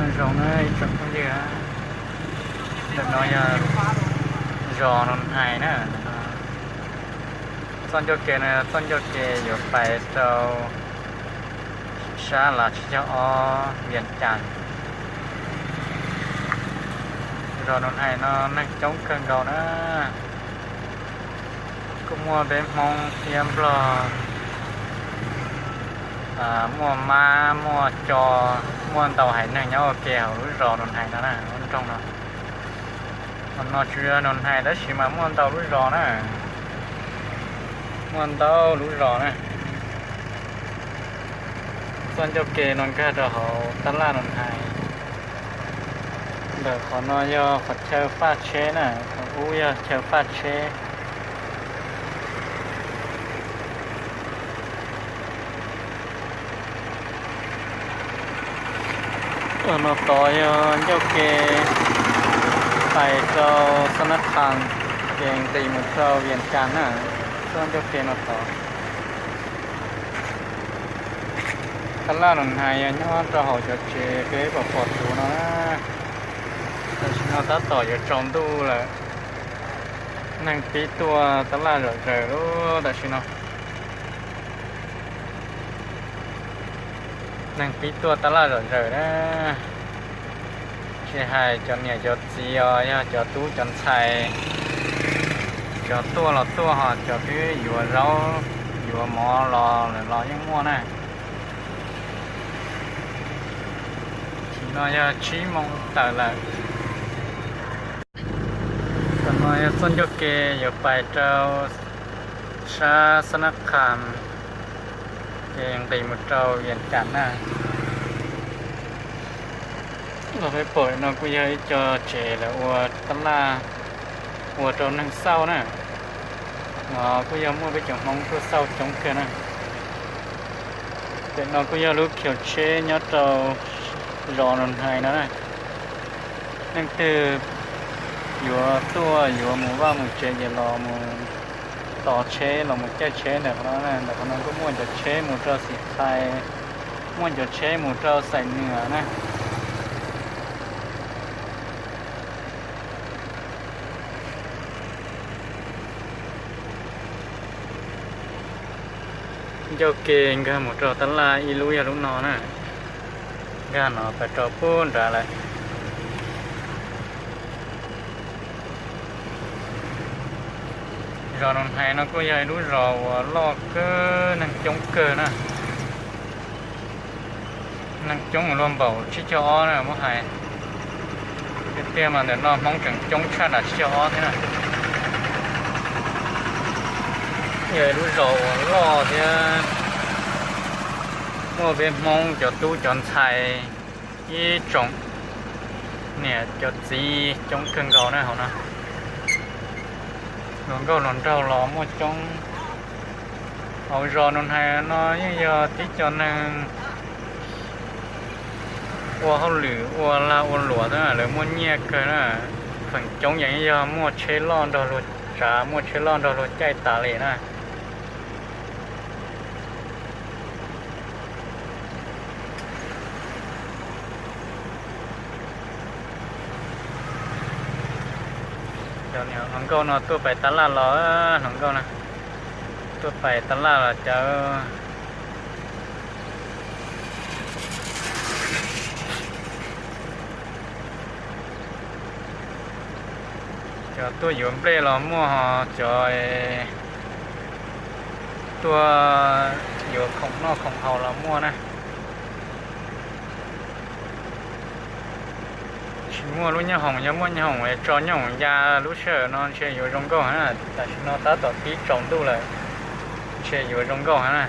Zoo na ib tsoom phooj ywg, ntawm no yog zos Nus Hais na. Txoj ncauj ke no yog txoj ncauj ke yuav pais rau sab Lav Tsib Caug Ob, Vias Cas. Zos Nus Hais no neeg coob kawg nkaus na. Kuj muaj peb Hmoob thiab Nplog, muaj Mab, muaj Co, muaj ntau haiv neeg nyob ua ke hauv lub zos Nus Hais no na, lub nroog no. Hauv no tsuas yog Nus Hais tab sis mas muaj ntau lub zos na, muaj ntau lub zos na. Txoj ncauj ke no nkag rau hauv tab laj Nus Hais. Ntawm qhov no yog qhov chaw faj tsheb na, qhov ub yog chaw faj tsheb. Qhov no tod yog ncauj ke pais rau Xab Nab Khas, ces nqis mus rau Vias Cas na. Txoj ncauj ke no tod. Tab laj Nus Hais yog nyob rau hauv cov tsev peb pom pom tus no na. Tam sim no tab tom yuav tsaus ntuj lawm. Neeg pib tuaj tab laj zom zaws lub tam sim no. Neeg pib tuaj tab laj zom zaws na. Tsis hais cov niam cov txiv os, yog cov tub cov ntxhais, cov tuaj los tuaj ho cov twb yuav zaub yuav mov los lawm los yeej muaj na. Tam sim no yog tsib moos tawm lawm. Tam sim no yog txoj ncauj ke yuav pais rau sab Xab Nab Khas, ces nqis mus rau Vias Cas na. Los peb pom no kuj yog ib co tsev lawv ua tab laj ua rau neeg xauj na. No kuj yog muaj peb cov Hmoob tuaj xauj coob kawg na. Tam sim no kuj yog lub khiv tsheb nyob rau zos Nus Hais no na. Leej twg yuav tuaj yuav mus vaj mus tsev ces los mus tos tsheb los mus caij tsheb ntawm qhov no. Ntawm qhov no kuj muaj cov tsheb mus rau Xim Thais, muaj cov tsheb mus rau Xais Nwm na. Ncauj ke nkag mus rau tab laj ib lub yog lub no na, nkag no pais rau pub nrad lawm. Zos Nus Hais no kuj yog ib lub zos uas loj kawg, neeg coob kawg na. Neeg coob luag npaum tsib caug ob na muab hais. Tiag tiag mas ntawm no Hmoob tseem coob tshaj nram tsib caug ob thiab na. Yog ib lub zos uas loj thiab muaj peb Hmoob cov tub cov ntxhais, ib tsoom niam cov txiv coob kawg nkaus na hauv no. Hluas nkauj hluas nraug los muaj coob. Hauv zos Nus Hais no yeej yog tib co neeg ua hauj lwm ua lag ua luam xwb na, lawv muaj nyiaj kawg na. Feem coob yeej yog muaj tsheb loj nrog luag tsav, muaj tsheb loj nrog luag caij tas li na. Cov niam hluas nkauj no tuaj pais tab laj los, hluas nkauj na, tuaj pais tab laj los cov Cov tuaj yuav nplej los muaj, ho cov tuaj yuav khoom noj khoom haus los muaj na. Tsis muaj lub nyob hoom, yog muaj nyob hoom tso nyob hoom ya lub sij hawm no ntshe yuav zoo nkauj heev na. Tam sim no tab tom tib tsaus ntuj lawm, ntshe yuav zoo nkauj heev na.